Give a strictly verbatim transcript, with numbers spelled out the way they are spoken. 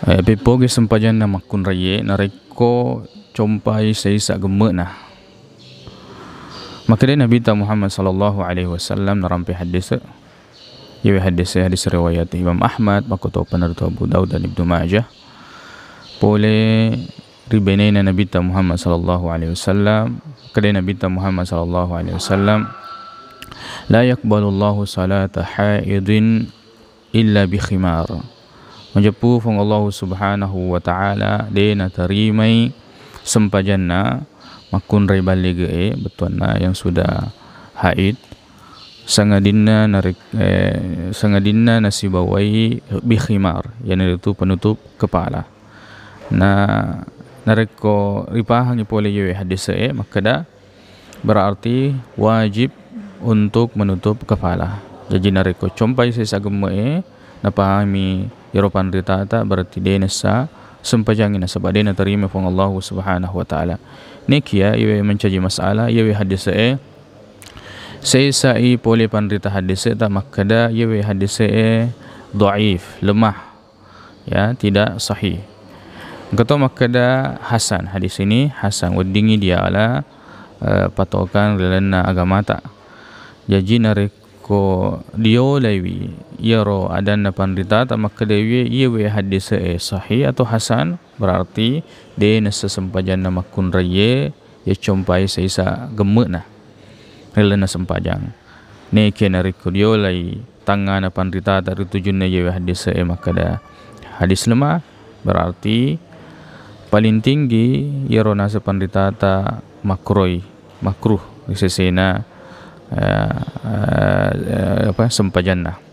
Eh, peppogi sempajanna makkunraiye narekko compai saisa gemme'na. Makkeda Nabitta Muhammad sallallahu alaihi wasallam narampe hadis. Iyawe hadis, hadis riwayat Imam Ahmad, makkutopa naritu Abu Daud dan Ibnu Majah. Pole ri benena Nabitta Muhammad sallallahu alaihi wasallam, kede Nabitta Muhammad sallallahu alaihi wasallam, "La yaqbalullahu salata haidin illa bi khimar." Majeppu Fuang Allahu Subhanahu wa Ta'ala de natarimai sempajanna makkunrai ballige'e, bettuanna yang sudah haid, sangadinna narek-, eh, sangadinna nasibawai bi khimar, iyanaritu penutup kepala. Na narekko ripahangi pole iyawe hadis e, makkeda berarti wajib untuk menutup kepala. Jaji narekko compai sesa gemme'e, napahami iyaro panritata, berarti de nessa sempajangi nasaba de naterima Fuang Allahu Subhanahu wa Ta'ala. Nekia iyawe mancaji masalah, iyawe hadis e, sesai pole panrita hadis e ta makkeda iyawe hadis e dhaif, lemah. Ya, tidak sahih. Engka to makkeda hasan, hadis ini hasan, weddingngi diala, eh, patokan ri lalenna agamata. Jaji narekko diolaiwi iyaro adanna panritata makkedawi iyawe hadis e sahih atau hasan, berarti de nessa sempajanna makkunraiye, iya compai saisa gemme'na ri lalenna sempajang. Neke narekko diolai tangngana panritata ri tujunna iyawe hadis e makkeda hadis lemah, berarti paling tinggi iyaro naseng panritata makroi, makruh ri sesena, eh, eh, apa, sempajanna.